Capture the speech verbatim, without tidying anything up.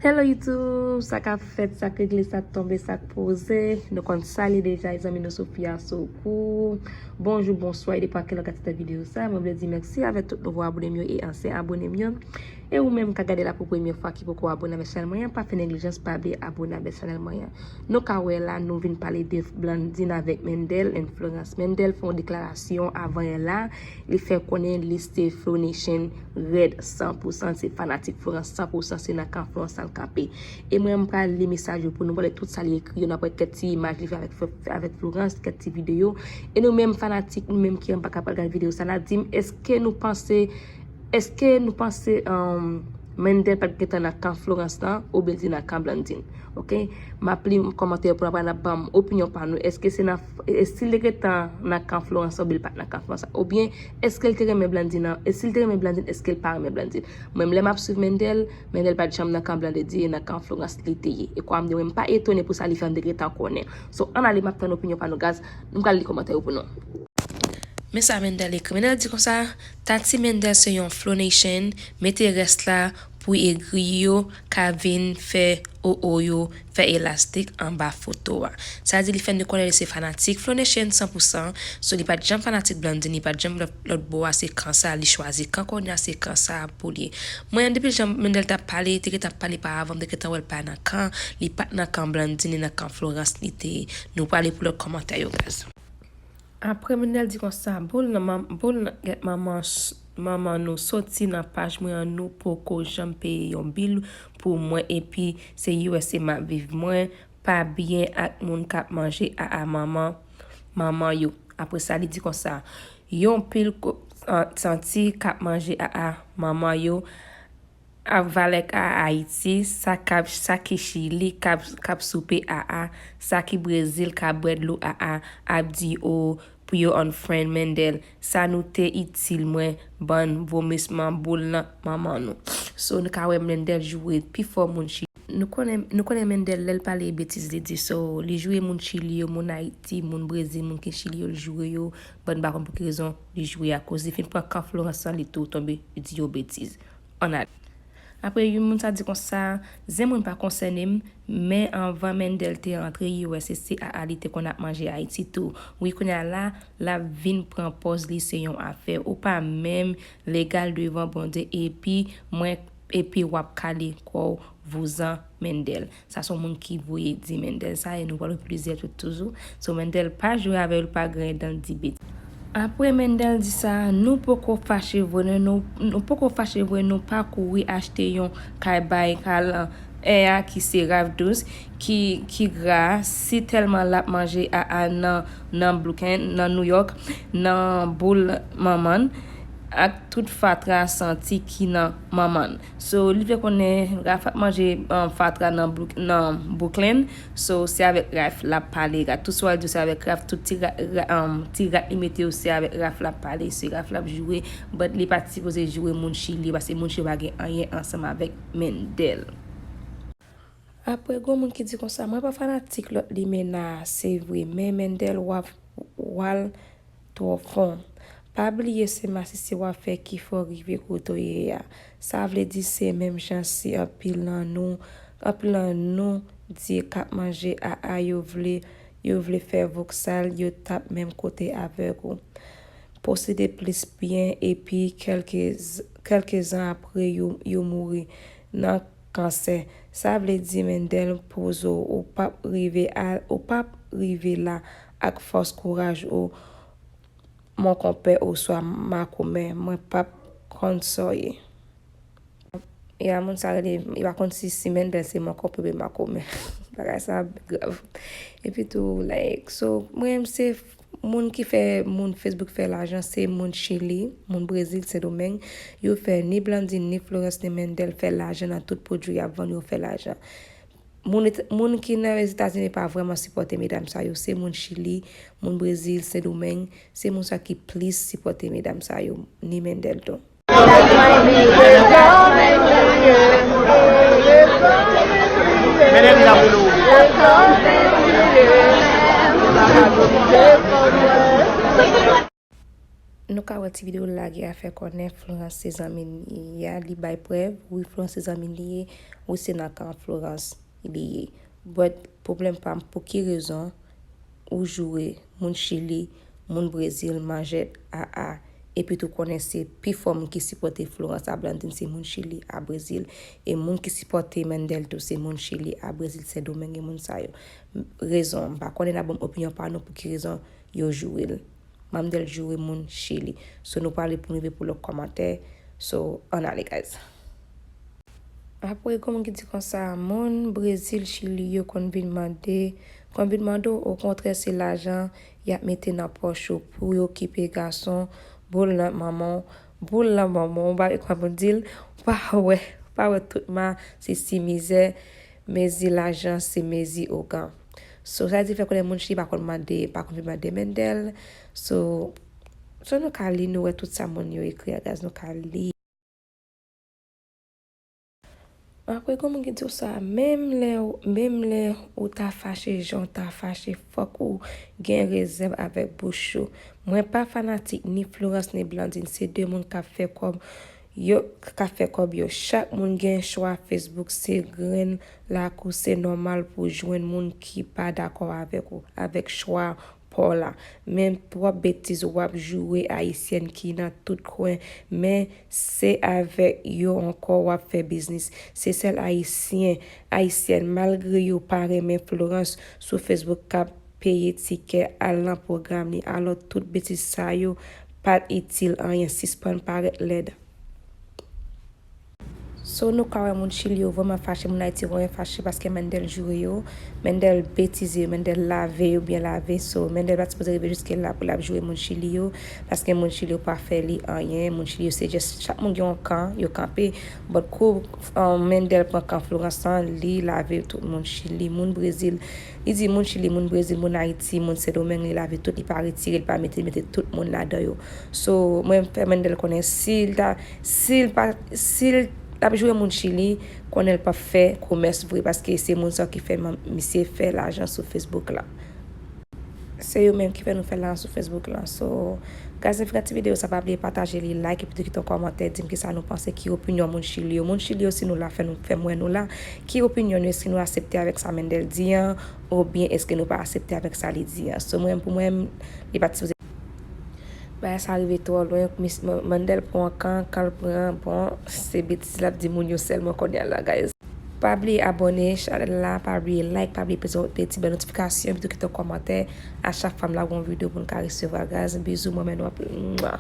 Hello YouTube, sa k ap fèt, sa k regle, sa k tonbe, sa k poze. Nou konn sa li deja, zanmi nou Sophia Sokou. Bonjou, bonswa, e depi a kilè w gade videyo sa, mwen vle di mèsi avèk tout nouvo abone m yo e ansyen abone m yo. E ou menm k ap gade la pou premye fwa ki poko abone avèk chanèl mwen an, pa fè neglijans, pa bliye abone avèk chanèl mwen an. Nou ka wè la, nou vin pale de Blandine avèk Mendel and Florence. Mendel fè yon deklarasyon avan yè la, li fè konnen li se Flow Nation rèd san pou san, se fanatik Florence san pou san, se nan kan Florence sa l kanpe. E mwen, m pral li mesaj yo pou nou, pale tout sa li ekri yo, n ap wè kèk ti imaj li fè avèk, avèk Florence, kèk ti videyo. E nou menm fanatik, nou menm ki anba k ap gade videyo sa, n ap di m, èske nou panse Èske nou panse um, Mendel pa t gentan nan kan Florence lan, oubyen li nan kan Blandine? Ok? M ap li kòmantè yo pou n ap, n ap ban m opinyon pa nou. Èske se nan, e, si l te gentan nan kan Florence, oubyen li pa t nan kan Florence? Oubyen, èske l te renmen Blandine nan? E si l te renmen Blandine, èske l pa renmen Blandine? Mwen, lè m ap swiv Mendel, Mendel pa t janm nan kan Blandine, nan kan Florence li te ye. E kwa m di, mwen, m pa etone pou sa li fè m te gentan konnen. So, ann ale, m ap tann opinyon pa nou, guys. M pral li kòmantè yo pou nou. Men sa Mendel ekri. Mendel di konsa, Tati Mendel se yon Flow Nation, mete rès la pou egri yo ka vin fè o o yo, fè elastik anba foto a. Sa di li fè nou konnen li se fanatik Flow Nation san pou san, so li pa t janm fanatik Blandine, li pa t janm lòt, lòt bò a, se kan sa, li chwazi kan kounye a, se kan sa pou li. Mwen, depi jan Mendel t ap pale, te gentan ap pale pa avan, m te gentan wè l pa nan kan, li pa t nan kan Blandine, li nan kan Florence li te ye. Nou prale pou lòt kòmantè yo, guys. Apre, Mendel di konsa, boul nan man-, boul nan gèt manman, s-, manman nou soti nan paj mwen an, nou poko janm peye yon bil pou mwen, epi se U S A m ap viv. Mwen pa byen ak moun k ap manje aa manman, manman yo. Apre sa, li di konsa, yon pil ko-, an-, santi k ap manje aa manman yo, ak valè ka Ayiti, sa k ap, sa ki Chili k ap, k ap soupe aa, sa ki Brezil k ap bwè dlo aa, ap di o pou yo unfriend Mendel, sa nou te itil mwen, bann vomisman boul nan manman nou. So, nou ka wè Mendel joure pi fò moun Chili. Nou konnen, nou konnen Mendel lè l pale betiz li di, so, li joure moun Chili yo, moun Ayiti, moun Brezil, moun ki Chili yo, li joure yo, bann m pa konn pou ki rezon li joure akoz li fin pran kan Florence lan, li tou tonbe, li di yo betiz. Ann ale. Apre, yon moun sa di konsa, zen moun pa konsène m, men anvan Mendel te antre U S A, se aa li te konn ap manje Ayiti tou. Wi, kounye a la, l ap vin pran pòz li se yon afè. Ou pa menm legal devan Bondye, epi mwen, epi w ap kale kò w, vouzan Mendel. Sa se yon moun ki voye di Mendel sa, e nou pral wè plizyè tout toujou. So, Mendel pa jwe avè yo, li pa griyen dan l di betiz. Apre Mendel di sa, nou poko fache vre, nou, nou, nou poko fache vre, nou pa kouri achte yon kay bay kalan aya ki se Ralph Dous, ki, ki gra, si tèlman l ap manje aa nan, nan Brooklyn, nan New York, nan boul manman l, ak tout fatra santi ki nan manman l. So, li vle konnen Ralph ap manje, um, fatra nan Brook-, nan Brooklyn. So, se avèk Ralph l ap pale. Gad tout sa w al di yo, se avèk Ralph. Tout ti ra-, ra-, um, ti rat li mete yo, se avèk Ralph l ap pale. Se Ralph l ap joure. But li pa t sipoze joure moun Chili, paske moun Chili pa gen anyen ansanm avèk Mendel. Apre, gon moun ki di konsa, mwen pa fanatik lòt limena a, se vre, men Mendel w ap, w al twò fon. Pa bliye se masisi w ap fè ki fè w rive kote w ye a. Sa vle di se menm jan si anpil nan nou, anpil nan nou di k ap manje aa yo vle, yo vle fè voksal, yo t ap menm kote avèk ou. Posede plis byen epi kèlke z-, kèlke zan apre yo, yo mouri nan kansè. Sa vle di Mendel poze w, ou p ap rive a, ou p ap rive la ak fòs kouraj ou, mon konpè oswa makomè, mwen p ap konn sa w ye. Ya, moun sa rele, li pa konn si, si Mendel se mon konpè oubyen makomè. Bagay sa grav. Epi tou, like, so, mwen menm se moun ki fè moun Facebook fè lajan, se moun Chili, moun Brezil, Sendomeng. Yo fè ni Blandine, ni Florence, ni Mendel fè lajan nan tout pwodui y ap vann yo fè lajan. Moun et-, moun ki nan Ozetazini pa vrèman sipòte medam sa yo, se moun Chili, moun Brezil, Sendomeng, se moun sa ki plis sipòte medam sa yo, ni Mendel tou. Nou Ka wè ti videyo l lage a fè konnen Florence se zanmi li a, li bay prèv, wi, Florence se zanmi li ye, wi, se nan kan Florence li ye. But pwoblèm pa m, pou ki rezon ou joure moun Chili, moun Brezil, manjèt, a a, epi tou konnen se pi fò moun ki sipòte Florence a Blandine se moun Chili, a Brezil, e moun ki sipòte Mendel tou se moun Chili, a Brezil, Sendomeng, e moun sa yo. Rezon, m pa konnen, n a ban m opinyon pa nou pou ki rezon yo joure l. Mandel joure moun Chili. So, nou prale pou n rive pou lòt kòmantè. So, ann ale, guys. Apre, gen moun ki di konsa, moun Brezil, Chili yo konn vin mande, konn vin mande w, okontrè, se lajan y ap mete nan pòch ou pou yo okipe gason, boul nan manman w, boul nan manman w, ou pa wè kòman pou di l, ou pa wè, ou pa wè tout ma, se si mizè, mezi lajan, se mezi ougan. So, sa di fè konnen moun Chili pa konn mande, pa konn vin mande Mendel. So, so nou ka li, nou wè tout sa moun yo ekri a, guys, nou ka li. Apre, gen moun ki di w sa, menm lè, menm lè ou ta fache, jan w ta fache, fòk ou gen rezèv avèk bouch ou. Mwen pa fanatik ni Florence ni Blandine, se de moun k ap fè kòb yo, k ap fè kòb yo. Chak moun gen chwa Facebook, se grenn lakou, se nòmal pou jwenn moun ki pa dakò avèk ou, avèk chwa pa w la. Men twòp betiz w ap joure ayisyèn ki nan tout kwen, men se avèk yo ankò w ap fè biznis. Se sèl ayisyen, ayisyèn, malgre yo pa renmen Florence sou Facebook, k ap peye tikè al nan pwogram li. Alò, tout betiz sa yo pa t itil anyen. Sispann parèt lèd. So, nou ka wè moun Chili yo vrèman fache, moun Ayiti vrèman fache paske Mendel joure yo, Mendel betize yo, Mendel lave yo byen lave. So, Mendel pa t sipoze rive jiske la pou l ap joure moun Chili yo, paske moun Chili yo pa fè li anyen. Moun Chili yo se just, chak moun gen yon kan, yo kanpe. But kou, um, Mendel pran kan Florence lan, li lave tout moun Chili, moun Brezil. Li di moun Chili, moun Brezil, moun Ayiti, moun Sendomeng, li lave tout, li pa retire, li pa mete, mete tout moun ladan yo. So, mwen fè Mendel konnen si l ta, si l pa, si l ap joure moun Chili, konnen l p ap fè komès vre, paske se moun sa yo ki fè man-, misye fè lajan sou Facebook la. Se yo menm ki fè nou fè lajan sou Facebook la. So, guys, anfin, ti videyo sa, pa bliye pataje li, like, epi tou kite yon kòmantè, di m kisa nou panse, ki opinyon moun Chili yo. Moun Chili yo, si nou la, fè nou, fè m wè nou la. Ki opinyon nou, èske nou aksepte avèk sa Mendel di an, oubyen èske nou pa aksepte avèk sa li di an? So, mwen, pou mwen, li pa t sipoze. Bagay sa rive twò lwen, mis-, Man-, Mendel pran kan, kan l pran, bon, se betiz l ap di moun yo sèlman kounye a la, guys. Pa bliye abòne chanèl la, pa bliye like, pa bliye peze ti bèl notifikasyon, epi tou kite yon kòmantè. A chak fwa m lage yon videyo pou n ka resevwa, guys. Bizou, mwen, men nou anpil. Mwa.